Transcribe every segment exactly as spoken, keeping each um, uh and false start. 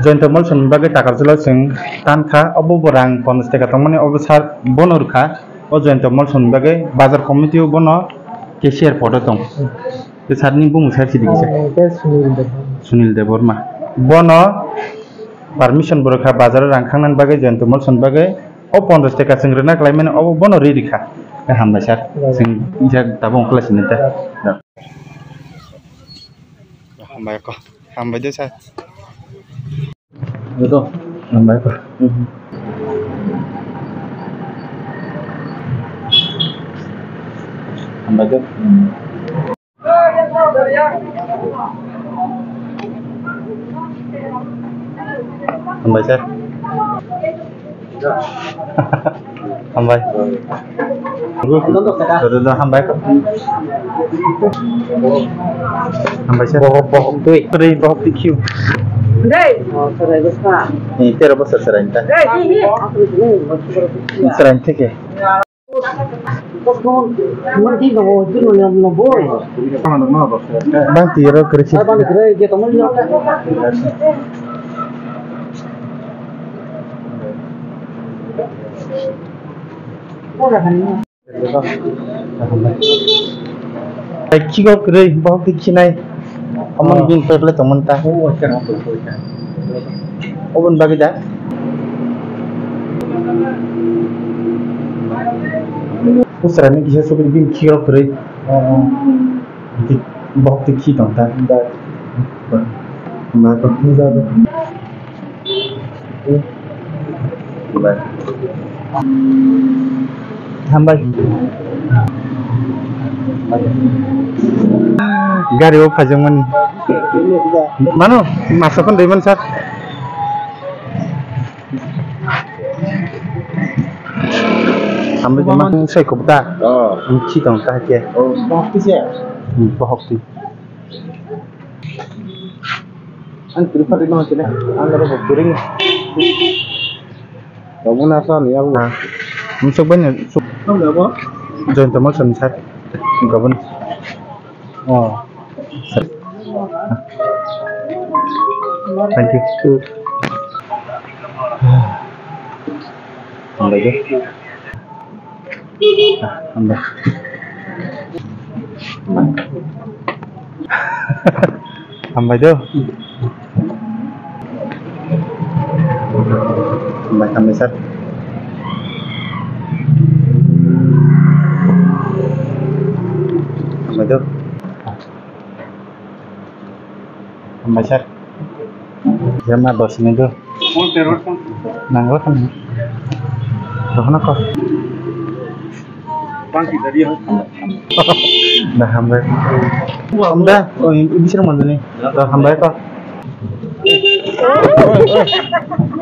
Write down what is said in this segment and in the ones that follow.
Joyanta Molsoni bagwi Takarjala chwng tankha, obo bo rang ponchash taka tongmani, obo sir bono rwkha. O Joyanta Molsoni bagwi bazar committee o bono cashier podo tong. Tei sir ni bumung sir sidi kisa. Oh, tei Sunil Debbarma. Sunil Debbarma. Bono permission bo rwkha bazar o rang khangnani bagwi, Joyanta Molsoni bagwi. O ponchash taka chwng rwna khlaimani, obo bono ri rikha. Hambai sir. Chwng isa tabuk ongkha lai sini ta. Hambai ko. Hambai de sir. Betul. Hambai ko. Hambai de. Hambai sir. Hambai. Hambai. Hambai sir. Bohok, bohok twi. Kwrwi bohok twi khiu. Ni tero bosor chwraini ta. Chwraini theke. Bang tiro kwrwi se. Ai, khigo kwrwi, bohok twi khinai. Omo bini pore pore tongmani ta. Oboni bagwi da. Usra ni kisa sugri bini khigo kwrwi. Bohok twi khi tong ta. Hambai. Hambai. Gari o phaijakmani. Mano, masa phone daiman sir. Hambai jema sai kubda. Oh. Ang khi tong ta ke. Oh, bohok twi se. Hmm, bohok twi. Ang tripod ino sini, ang ada berpiring. Kamu nasa nih aku. Masuk banyak. Kamu apa? Joyanta Molsoni sir. Gabon. Oh. Thank you. Hambai de. Ah, hambai. Hambai do. Hambai, hambai sir. Hambai do. Hambai sir. Jama dos ni do. Nangro kan. Rohna ko. Dah hambai. Hambai. Oh, ini bisa mandu ni. Dah hambai ko.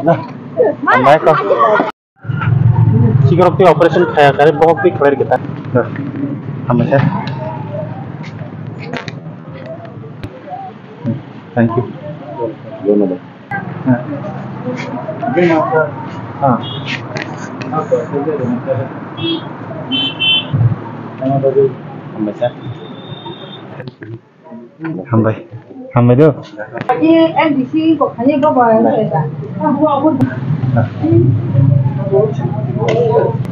Dah hambai ko. Sikrok twi operation khaya kare bohok twi khlai rikha ta. Hambai sir. Thank you. Dhanyabad. Ah. Hambai sir. Hambai. Hambai do.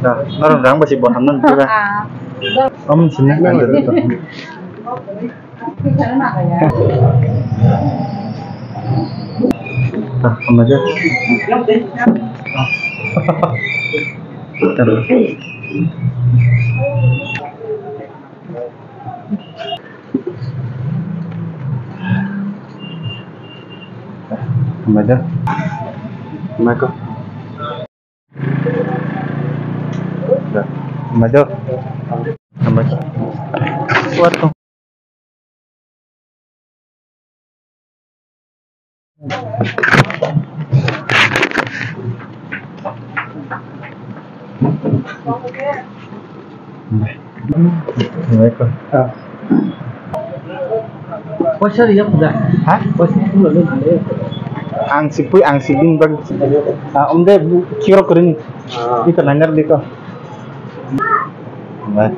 Da, norok rang basi bo hamna nukjagha. Om sini. Da, hambai do. Hambai do. Hambai ko. Hambai do. Hambai. Kuat ko. Poisa riya puja. Ha? Poisa puja le. Ang sipui, ang sibin bag. Ah, umde kiro kering. Ah. Ito nanyar dito. Bye.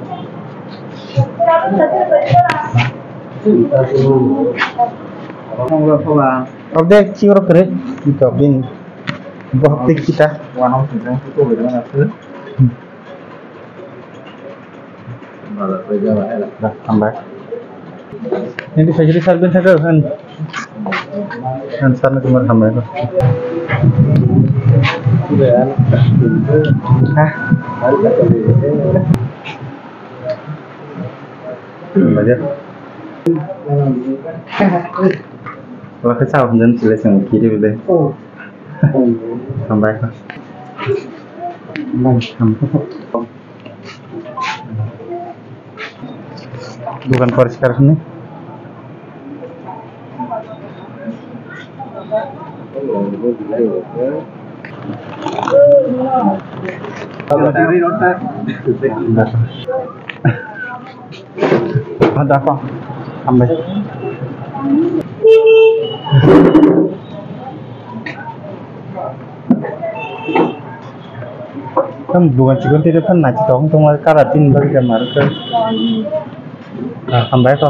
Abde, ki oro kere? Ito, bin. Bohok tik kita. Dah, hambai. Ini fajri sarbin thago, han. Han sarna tumar hambai ko. Hah? Hambai ya. Wala khe chao hwnjani chwla chwng kiri bwle. Hambai kha. Dogan poriskar hwnwi. Ada apa? Hambai. Kan bukan cikon tidak kan nanti tong tong kara tin bagi jam harus. Ah, hambai ko.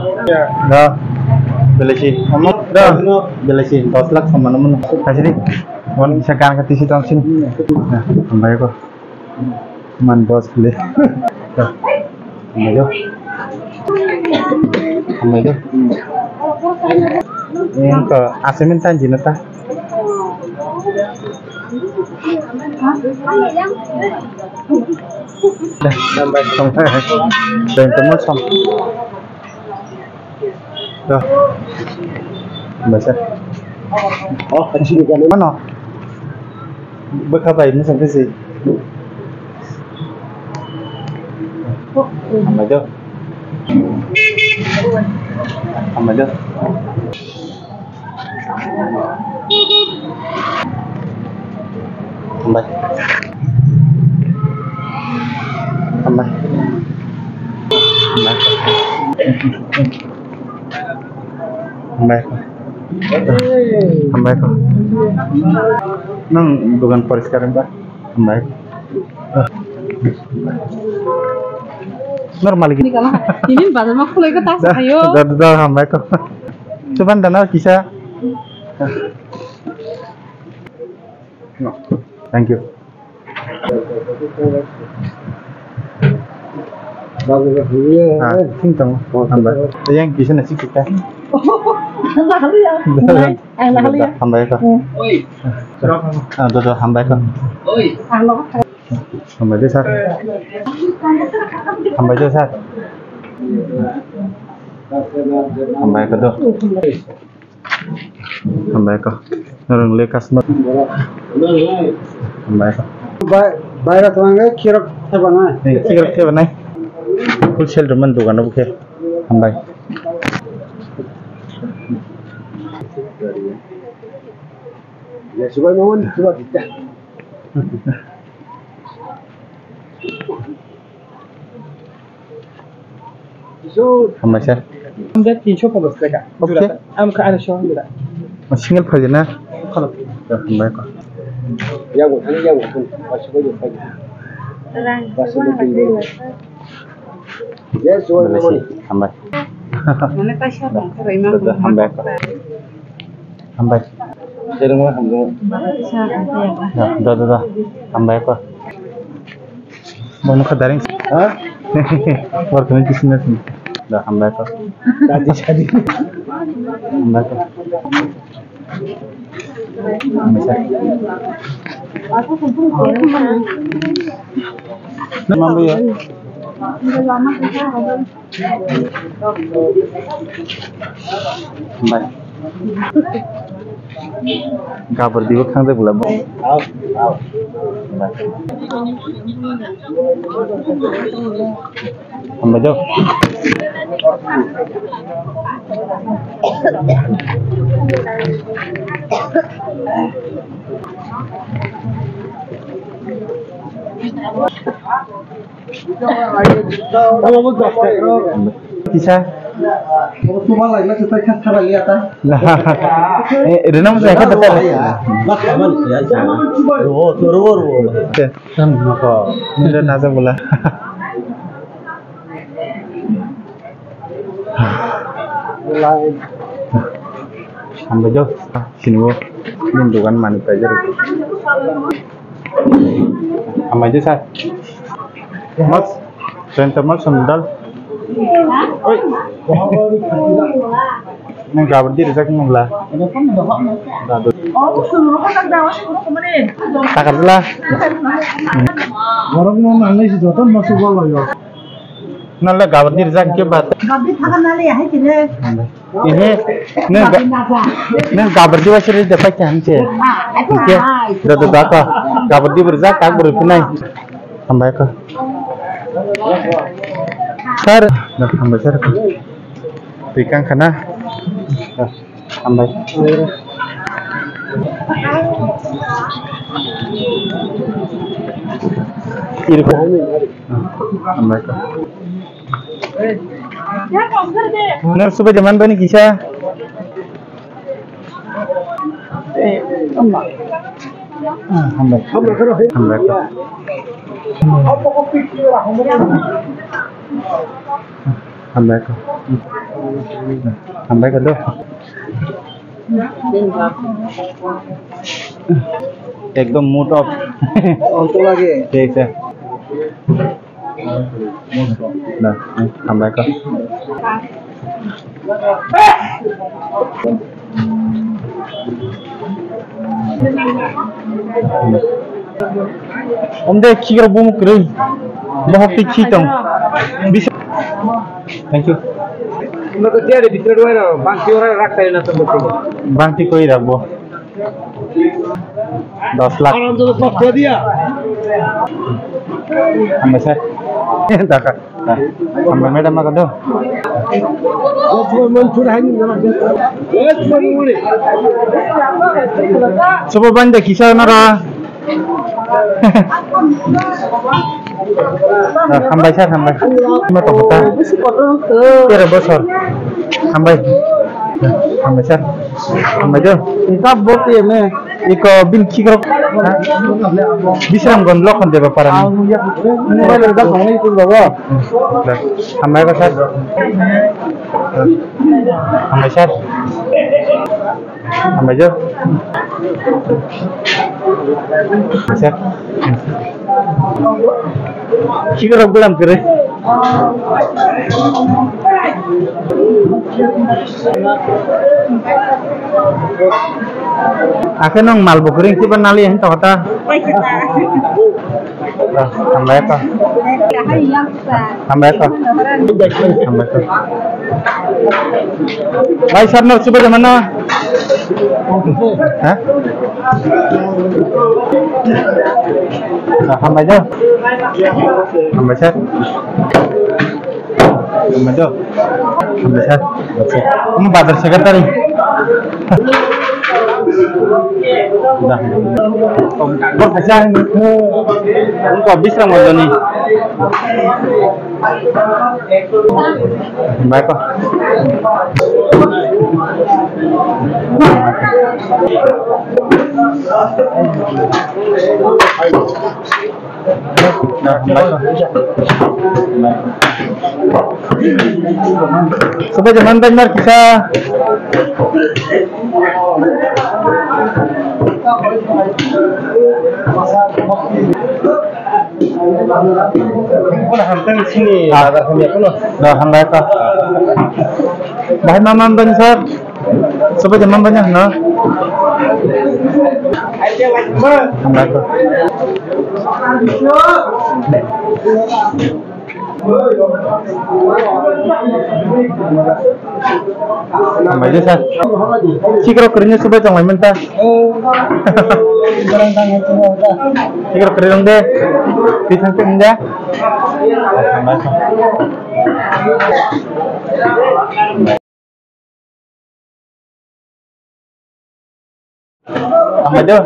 Da. Belai si. Amo da. Belai si dos lakh sama namun. Kasih ni. Wan bisa kan kati si tong sin. Nah, hambai ko. Man dos kile. Hambai do. Hambai do. Yang ke asemen tan jina ta. Dah, hambai. Yang temu som. Dah. Hambai sa. Oh, kecil kan. Mana? Bwkha bai mwchang khe se. Hambai do. Hambai do. Hambai. Hambai. Hambai. Hambai ko. Hambai ko. Nang dogan poriskar ba? Hambai. Normal gini. Ini bazar ma khulai ko ta sayo. Da, da, da, hambai ko. Chuban dana kisa. No. Thank you. Ah, sing tong. Hambai. Yang bisa nasi kita. Ang nahali ya. Ang nahali ya. Hambai ko. Hmm. Ah, do, do, hambai ko. Hambai do, sir. Hambai do, sir. Hambai ko do. Hambai ko. Norong le customer. Hambai ko. Bai, bai ra tuang le kirok theba nai. Eh, kirok theba nai. Wholesale roman dogan obo khe. Hambai. Ya, subai mo ni, subai kita. Hambai sir. Hambai tinsho ponchash taka. Okay. Jura ta. Ang kha arsho jura. Oh, single phai na? Khalo. Hambai ko. Yang bo thang, yang bo thang. Pasal ko thang. Rang. Pasal ko thang. Yes, one more. Hambai. Mane kaisa tong khe bai ma. Hambai ko. Hambai. Serengma hamjak. Da, da, da, da. Hambai ko. Bono kha daring. Ha? Work ni kisna sin. Da, hambai ko. Dadi sadi. Hambai ko. Hambai ko. Hambai ko. Hambai. Gabur dibo khangjak bwla bo. Hambai do. Kisa? Eh, rina mo sa ka ta. Nila na sa bula. Hambai do, sini bo, nini dogan mani paijak. Hambai do sir. Mas, senta mas sandal. Oi. Nang gabar di rijak nang la. Takar la. Borok no nang nai si joto no sugal lo yo. Nang la gabar di rijak ke bat. Gabar di thaka nang le hai kile. Ihe, nang ga-, nang gabar di wasir de pai kan che. Oke, da da da ka. Gabar di berja tak beri pinai. Hambai ka. Sir, da hambai sir. Pikang kana. Da, hambai. Irko. Hambai ka. Nang subai jaman bani kisa. Ah, hambai. Hambai. Hambai. Hambai ka do. Ekdom mood off. Onto lage. Thik ase. Na, hambai ka. Omde khikrok bumuk kwrwi. Bohok twi khi tong. Bisa. Thank you. Bangti koi rakbo. Dos lakh. Hambai sir. Dakha. Hambai madam ma kado. Subo banda kisa nara. Hambai sir, hambai. Ma to kota. Tero bosor. Hambai. Hambai sir. Hambai do. Iko bin khikrok. Bisramganj Lokhon Deba Parani. Hambai ko sir. Hambai sir. Hambai jo. Sir. Khikrok bwlam kwrwi. Akhe nwng mal bo kwrwi, khiba nali hinwi tongkha ta. Ah, hambai ko. Hambai ko. Hambai ko. Bai sir no subai mano. Ha? Ah, hambai jo. Hambai sir. Hambai do. Hambai sir. Omo bazar secretary. Da. Bor kaisa ni. Omo Bisramganj ni. Hambai ko. Subai jaman bai mar kisa. Kono hamtang sini bazar hamya kono. Da hambai ka. Bahai mama ban sir. Subai jaman ban no. Hambai ka. Hambai de sir. Khikrok kwrwini subai tonglaimani ta. Khikrok kwrwi rwng de. Twi thang tong de. Hambai do.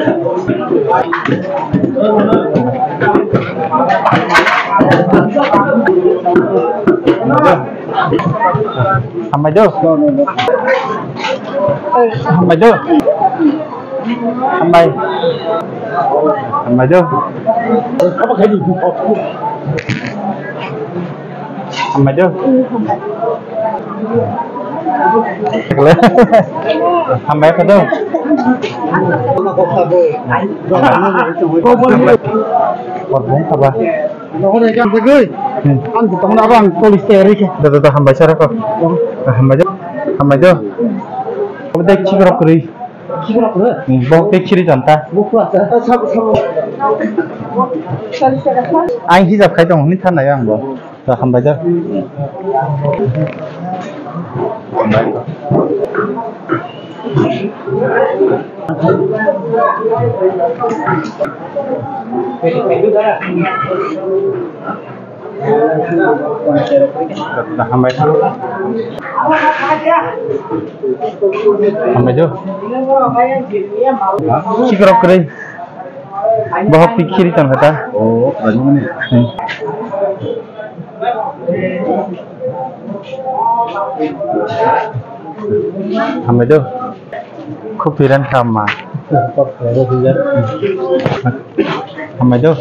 Hambai do. Hambai do. Hambai. Hambai do. Hambai do. Hambai kha do. Korbong khaba. Hmm. Ang tongna abang police tayari khe. Da, da, da, hambai sara ko. Hambai do. Hambai do. Obo dek chikrok kwrwi. Hmm, bo dek chiri janta. Ang hijab khai tong hwnwi thanai ang bo. Da, hambai da. Da, hambai. Hambai do. Chikrok kwrwi. Bohok twi khiri tong kha ta. Oh, rajmani. Hmm. Hambai do. Khub piran kha ma. Hambai do.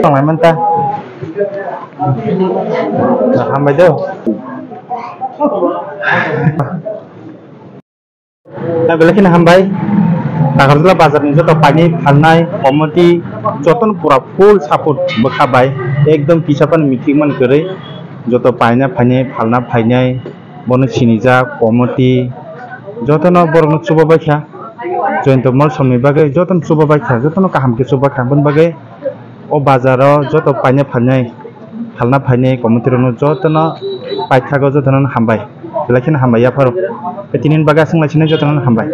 Tonglai man ta. Hambai do. Belai kheno hambai. Takarjala bazar ni joto painai phalnai committee jotono pura full support bwkha bai, ekdom kisa phano meeting man kwrwi, joto paina phainai phalna phainai bono sinijak committee jotono borokno chubabaikha, Joyanta Mall somni bagwi jotono chubabaikha, jotono kaham khe chubabaikha, aboni bagwi o bazaro joto paina phainai phalna phainai committee rokno jotono paithago jotono hambai, belai kheno hambai yapharo. Tei tini bagwi aswk naisinai jotono hambai.